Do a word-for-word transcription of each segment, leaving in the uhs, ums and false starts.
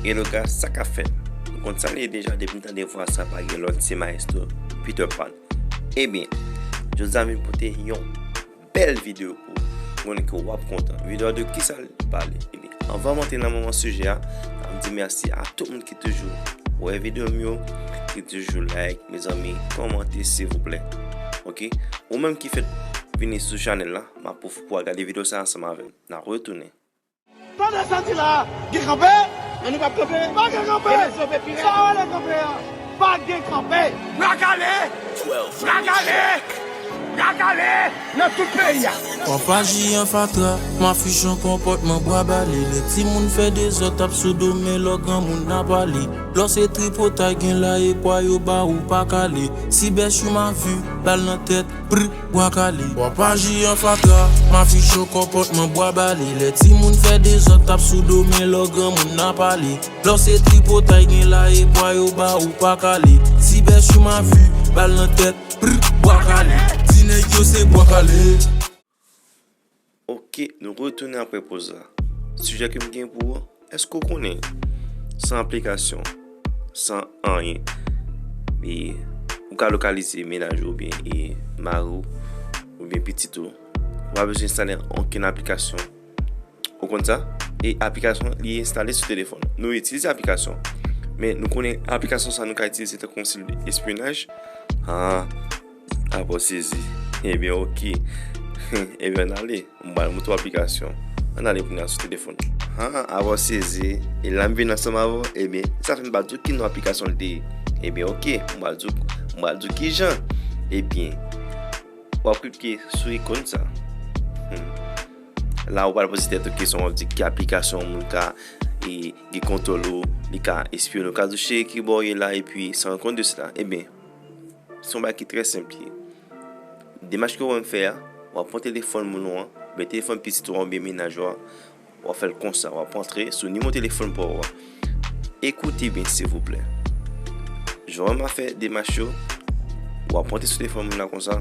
Hello guys, sa k ap fèt? Nou konn sa l ye deja, depi n tande vwa sa pa gen lòt, se Maestro Peter Pan. Ebyen, jodi a m vin pote yon bèl videyo pou ou. Mwen konnen ke w ap kontan. Videyo a de kisa l pale? Ebyen, anvan m antre nan moman sijè a, m ap di mèsi a tout moun ki toujou wè videyo m yo, ki toujou like, mezanmi, kòmante silvouplè. Oke? Ou menm ki fèk vini sou chanèl la, m ap pwofite pou w al gade videyo sa ansanm avè m. N a retounen. Tande sa di la, gen kanpe? Ann nou p ap kanpe? Pa gen kanpe! Sa w rele kanpe a? Pa gen kanpe! Bra kale! Bra kale! Bra kale! Nan tout peyi a! W ap aji an fatra, m afich an konpòtman bwa bale. Lè timoun fè dezòd, t ap sou do, men lò granmoun nan pale. Lò se tripotay gen la e pwa yo ba ou pa kale. Si bèch ou ma vi, bal nan tèt, prr, bwa kale. W ap aji an fatra, m afich an konpòtman bwa bale. Lè timoun fè dezòd, t ap sou do, men lò granmoun nan pale. Lò se tripotay gen la e pwa yo ba ou pa kale. Si bèch ou ma vi, bal nan tèt, prr, bwa kale. Di nèg yo se bwa kale. Oke, nou retounen apre poz la. Sijè ke m gen pou ou, èske w konnen, san aplikasyon, san anyen, e ou ka lokalize mennaj ou oubyen e mari w oubyen pitit ou? Ou pa bezwen enstale okenn aplikasyon. Ou konn sa? E aplikasyon, li enstale sou telefòn. Nou itilize aplikasyon. Men nou konnen aplikasyon sa nou ka itilize tankou yon stil de espyonaj. Ah, apa w sezi. Ebyen, oke. Ebyen, ann ale. M pral montre w aplikasyon. Ann ale kounye a sou telefòn. Ah, apa w sezi. E la m vin ansanm avè w. Ebyen, sa fè m pa di w ki non aplikasyon l te ye. Ebyen, oke. M pral di w, m pral di w ki jan. Ebyen, w ap klike sou ikòn sa. Hmm. La, ou pral poze tèt ou kesyon, w ap di ki aplikasyon yon moun ka, e, gen kontwòl ou, li ka espyone ou. Ka di w, cheri, ki bò w ye la, epi sans compte de cela. Ebyen, se yon bagay ki trè senp li ye. Demach ke w wè m fè a, w ap pran telefòn moun ou an, oubyen telefòn pitit ou an, oubyen mennaj ou a, w ap fè l konsa, w ap antre sou nimewo telefòn pa w a. Ekoute byen, silvouplè. Jan w wè m ap fè demach yo, w ap antre sou telefòn moun la konsa,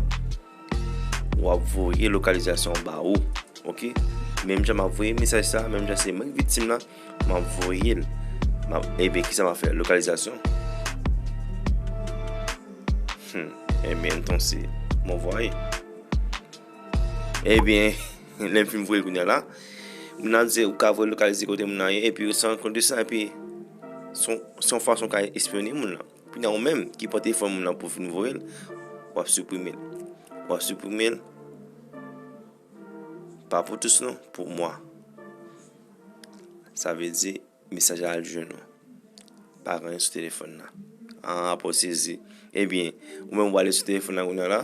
w ap voye lokalizasyon ba ou, oke? Menm jan m ap voye mesaj sa, menm jan se mwen ki viktim la, m ap voye l. M ap, ebyen, kisa m ap fè? Lokalizasyon. Hmm, ebyen, entonces, m ap voye. Ebyen, lè m fin voye l kounye a la, moun nan di ou ka voye lokalize kote moun nan ye, epi sans compte de cela, epi se yon, se yon fason w ka espyone moun nan. Kounye a ou menm ki pran telefòn moun nan pou w vin voye l, w ap siprime l. W ap siprime l. Pas pour tous non, pour moi. Sa vle di, mesaj la al jwenn ou. Pa gen anyen sou telefòn nan. Ah, apa w sezi. Ebyen, ou menm w ale sou telefòn nan kounye a la.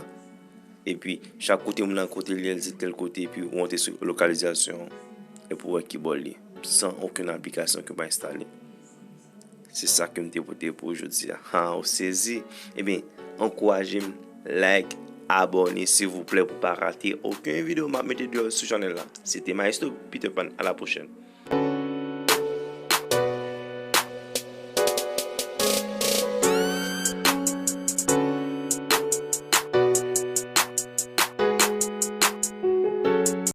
Epi, chak kote moun nan kote l ye, l di tèl kote, epi ou antre sou lokalizasyon, epi ou wè ki bò l ye. San okenn aplikasyon ke w pa enstale. Se sa ke m te pote pou ou jodi a. Ha, ou sezi. Ebyen, ankouraje m, like, abòne, silvouplè, pou w pa rate okenn videyo m ap mete deyò sou chanèl la. Se te Maestro Peter Pan. A la pwochèn.